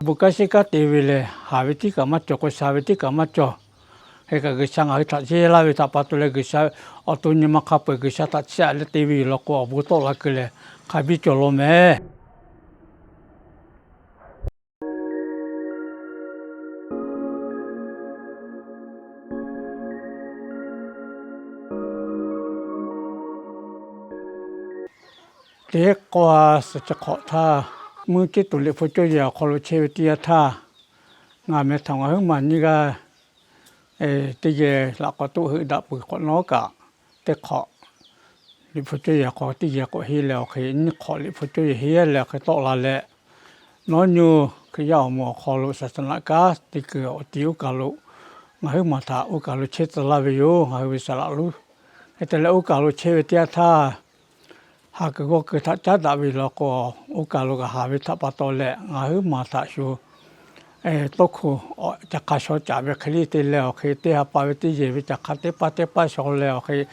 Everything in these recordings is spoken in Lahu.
Bon kanˉ sheˉ kanˉ te ve lehˬ, haˍ ve tiˉ kaꞈ maˇ cawˬ, k'o sha ve tiˉ kaꞈ maˇ cawˬ. Hk'e kaꞈ G'uiˬsha ngaˬ hui htaꞈ yehˇ laˇ ve htaꞈ pa taw leh, G'uiˬsha awˬ to nyi ma hk'a peu-eˬ G'uiˬsha htaꞈ chiˇ aꞈ leh te ve yoˬ law k'o, awˬ bon tawˆ la keu leh hk'a biˇ cawˬ law mehˍ. Teˇ k'awˇ suhˍ chi hk'awꞈ htaˇ, mvuhˇ ceˉ tuˬ Liꞈ hpu cawˇ yehˬ awˬ hk'aw lo chehˇ ve teˇ yanˇ htaˇ, ngaˬ meh htaꞈ ngaˬ huiˉ maˬ nyiˇ g'aˇ teˇ geh laꞈ k'awꞈ toˆ heuˆ daꞈ peuˬ k'awꞈ nawˉ kaꞈ, teˇ hk'awꞈ Liꞈ hpu cawˇ yehˬ hk'aw teˇ geh k'awꞈ henˇ leh awˬ hk'e, nyiˇ hk'awꞈ Liꞈ hpu cawˇ yehˬ henˇ leh awˬ hk'e tawˆ la leh, nawˉ nyi Hkriꞈ yaˇ awˬ moˍ awˬ hk'aw lo saˍ saˍ naꞈ kanˉ te kuiˬ awˬ ti oˇ kaˬ lo ngaˬ huiˉ maˬ htaꞈ oˇ kaˬ lo chehˇ tcuh laˇ ve yoˬ. Ngaˬ hui ve saˍ laꞈ lonˉ hk'e te leh oˇ kaˬ lo chehˇ ve teˇ yanˇ htaˇ, haˍ kuiˬ g'awˇ kuiˬ htaꞈ caˉ daꞈ ve law k'o, oˇ kaˬ lo kaꞈ haˍ ve htaꞈ pa taw leh ngaˬ huiˉ maˬ htaꞈ shu tawˇ hkuˇ ca hk'a shaw caˍ ve hk'e le te leh awˬ hk'e, teˇ ha pa ve teˇ yehˬ ve ca hk'a teˇ paˇ teˇ paˇ shaw leh awˬ hk'e,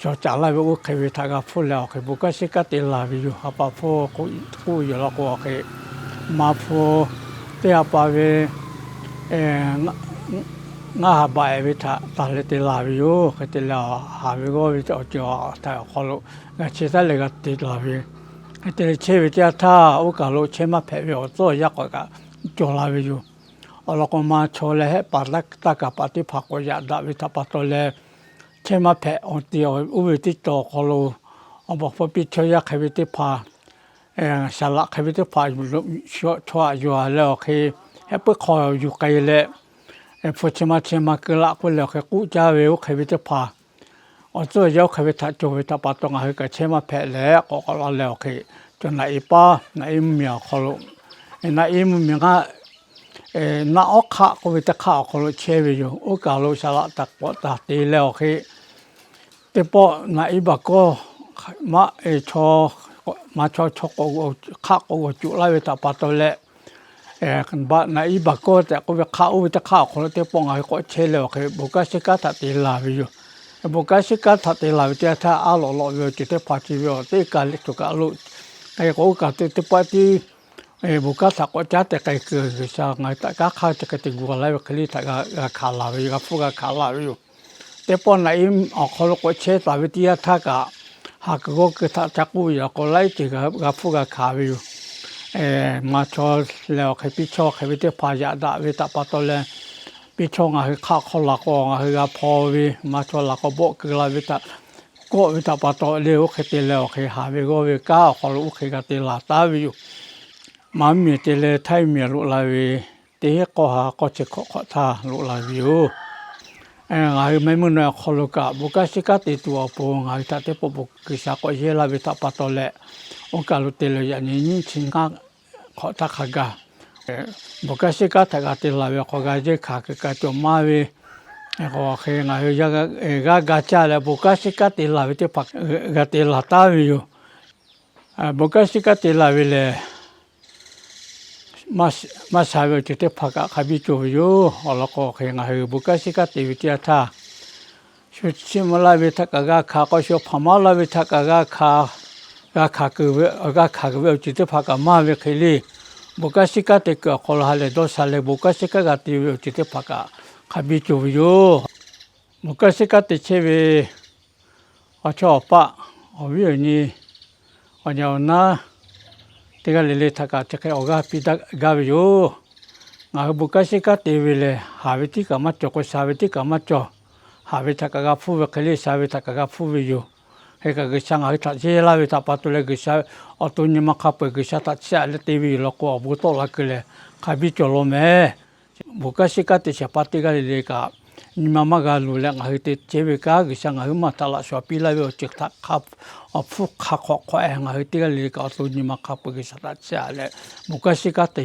shaw caˍ laˇ ve oˇ hk'e ve htaꞈ g'a hpfuhˇ leh awˬ hk'e bon kanˉ sheˉ kanˉ te laˬ ve yoˬ. Ha pa hpfuhˇ k'oˆ ve yoˬ law k'o awˬ hk'e, ma hpu teˇ ha pa ve ngaˇ ha baꞈ ehˍ ve htaꞈ taˍ leh te laˬ ve yoˬ. Hk'e te leh haˍ ve g'awˇ ve awˬ ceuˬ htaꞈ awˬ hk'aw lo g'a chehˇ taˉ leh g'a te laˬ ve yoˬ. Hk'e te leh chehˇ ve teˇ yanˇ htaˇ, oˇ kaˬ lo chehˇ maˇ hpehꞈ ve awˬ tcuhˉ awˬ yanˇ k'awꞈ kaꞈ cawˬ la ve yoˬ. Awˬ lawn k'o, ma chaw leh hehˆ paˍ taˇ kaˍ paˍ teˇ hpaˍ k'awꞈ yaꞈ daꞈ ve htaꞈ pa taw leh, chehˇ maˇ hpehꞈ awˬ ti oˇ ve teˇ cawˬ awˬ hk'aw lo, awˬ baˬ hpawˇ piˇ chaw yaˇ hk'e ve teˇ hpaˍ, saˍ laꞈ hk'e ve teˇ hpaˍ, chaw aꞈ yuˬ a leh awˬ hk'e, hehˆ puiˉ hk'aw yuˬ k'ai leh, hpu chi ma chi ma keu laꞈ k'oˆ leh awˬ hk'e k'oˆ caˇ ve oˇ hk'e ve teˇ hpaˍ, awˬ tcuhˉ awˬ yanˇ oˇ hk'e ve htaꞈ cawˬ ve htaꞈ pa taw ngaˬ hui kaꞈ chehˇ maˇ hpehꞈ leh k'awꞈ k'awꞈ la leh awˬ hk'e, cawˬ naꞈ e paˇ naꞈ e mvuhˇmiˬ awˬ hk'aw lo, naꞈ e mvuhˇmiˬ ngaˇ naˆ awˉ hk'aˆ k'oˆ ve teˇ hk'aˆ awˬ hk'aw lo chehˇ ve yoˬ. Oˇ kaˬ lo saˍ laꞈ htaꞈ k'awꞈ taˍ te leh awˬ hk'e, teˇ pawˆ naꞈ iˉ baˬ kawˇ maˇ e chaw, ma chaw chaw hk'aˆ k'awꞈ g'awˬ cuˬ laˇ ve htaꞈ pa taw leh, naꞈ iˉ baˬ kawˇ tehꞈ k'oˆ ve hk'aˆ oˇ ve teˇ hk'aˆ awˬ hk'aw lo teˇ pawˆ ngaˬ hui k'awꞈ chehˇ leh awˬ hk'e bon kanˉ sheˉ kanˉ htaꞈ te laˬ ve yoˬ. Bon kanˉ sheˉ kanˉ htaꞈ te laˬ ve teˇ yanˇ htaˇ, aˉ lawꞈ lawꞈ ve awˬ ceuˬ teˇ hpaˍ chi ve awˬ teˇ kaˬ leh cawˬ kaꞈ lo k'ai k'o, oˇ kaˬ teˇ pawˆ tiˉ bon kanˉ htaꞈ k'awꞈ caˉ te k'ai kuiˬ G'uiˬsha ngaˬ hui htaꞈ kanˉ hk'aˇ chi hk'e te gu laˇ ve hk'e le htaꞈ g'a hkanˍ laˬ ve yoˬ. G'a hpfuhˇ g'a hkanˍ laˬ ve yoˬ. Teˇ pawˆ naꞈ iˉ awˬ hk'aw lo k'awꞈ chehˇ taˍ ve teˇ yanˇ htaˇ kaꞈ, haˍ kuiˬ g'awˇ kuiˬ htaꞈ ca k'oˆ ve yoˬ k'o, laiˉ ceuˬ g'a hpfuhˇ g'a hkanˍ ve yoˬ. Ma chaw leh awˬ hk'e piˇ chaw hk'e ve teˇ hpaˍ yaꞈ daꞈ ve htaꞈ pa taw leh, piˇ chaw ngaˬ hui hk'aˆ hk'aw laˬ k'o ngaˬ hui g'a hpaw ve, ma chaw laˬ k'o bawˆ keu la ve htaꞈ kawˆ ve htaꞈ pa taw leh, oˇ hk'e te leh awˬ hk'e haˍ ve g'awˇ ve kanˉ awˬ hk'aw lo oˇ hk'e g'a te laˬ taˉ ve yoˬ. Maˇ miˬ te leh htaiˇ miˬ loꞈ la ve teˇ heˉ k'awˇ ha k'awˇ chi hkawꞈ hk'awꞈ htaˇ loꞈ la ve yoˬ. Ngaˬ hui mehˆ meuˇ naweh awˬ hk'aw lo kaꞈ bon kanˉ sheˉ kanˉ te tuˬ awˬ pon ngaˬ hui htaꞈ teˇ pawˆ bon G'uiˬsha k'awꞈ yehˇ laˇ ve htaꞈ pa taw leh, oˇ kaˬ lo te leh yaꞈ nyi nyiˇ chi ngaˇ hk'awꞈ htaˇ hk'a gaˬ, bon kanˉ sheˉ kanˉ htaꞈ g'a te laˬ ve awˬ hk'aw g'a jehˇ hkanˍ kuiˬ ka cawˬ maˇ ve, hk'e ngaˬ hui g'aˇ ga caˇ leh bon kanˉ sheˉ kanˉ te laˬ ve teˇ hpaˍ g'a te laˬ taˉ ve yoˬ. Bon kanˉ sheˉ kanˉ te laˬ ve lehˬ, maˇ sha ve awˬ ceuˬ teˇ hpaˍ kaꞈ hk'a biˇ cawˬ ve yoˬ. Awˬ lawn k'o hk'e ngaˬ hui bon kanˉ sheˉ kanˉ te ve teˇ yanˇ htaˇ, shu chiˇ mvuh laˇ ve htaꞈ kaꞈ g'a hkanˍ k'o, shu hpaˍ maˇ laˇ ve htaꞈ kaꞈ g'a hkanˍ, g'a hkanˍ kuiˬ ve, g'a hkanˍ kuiˬ ve awˬ ceuˬ teˇ hpaˍ kaꞈ maˇ ve hk'e le, bon kanˉ sheˉ kanˉ te kuiˬ awˬ hk'aw lo ha lehˬ dawˇ sha leh bon kanˉ sheˉ kanˉ g'a te ve awˬ ceuˬ teˇ hpaˍ kaꞈ hk'a biˇ cawˬ ve yoˬ. Bon kanˉ sheˉ kanˉ te chehˇ ve awˬ chawˇ awˬ paˆ, awˬ viˉ awˬ nyi, awˬ nyi awˬ naˉ, teˇ g'aˇ le le htaꞈ kaꞈ chi hk'e awˬ g'aˇ piˇ daꞈ gaˇ ve yoˬ. Ngaˬ hui bon kanˉ sheˉ kanˉ te ve lehˬ, haˍ ve tiˉ kaꞈ maˇ cawˬ k'o, sha ve tiˉ kaꞈ maˇ cawˬ. Haˍ ve htaꞈ kaꞈ g'a hpfuhˇ ve hk'e le, sha ve htaꞈ kaꞈ g'a hpfuhˇ ve yoˬ. Hk'e kaꞈ G'uiˬsha ngaˬ hui htaꞈ yehˇ laˇ ve htaꞈ pa taw leh, G'uiˬsha awˬ to nyi ma hk'a peu-eˬ G'uiˬsha htaꞈ chiˇ aꞈ leh te ve yoˬ law k'o, awˬ bon tawˆ la keu leh hk'a biˇ cawˬ law mehˍ. Bon kanˉ sheˉ kanˉ te shehˍ hpaˇ teˇ g'aˇ le le kaꞈ, nyi ma maˇ g'a luˬ leh ngaˬ hui te chehˇ ve kanˉ G'uiˬsha ngaˬ huiˉ maˬ htaꞈ laꞈ shawnˍ piˇ laˇ ve awˬ ceuˬ htaꞈ hk'a, awˬ hpfuhˇ hk'a hk'awꞈ hk'awꞈ e ngaˬ hui teˇ g'aˇ le le kaꞈ awˬ to nyi ma hk'a peu-eˬ G'uiˬsha htaꞈ chiˇ aꞈ leh, bon kanˉ sheˉ kanˉ te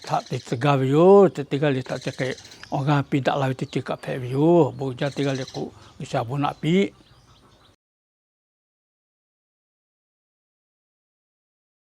htaꞈ te tcuh gaˇ ve yoˬ. Teˇ g'aˇ le htaꞈ chi hk'e awˬ g'aˇ piˇ daꞈ la ve teˇ ceuˬ kaꞈ hpehꞈ ve yoˬ. Bon jaˇ teˇ g'aˇ le k'o, G'uiˬsha bon naꞈ piˇ.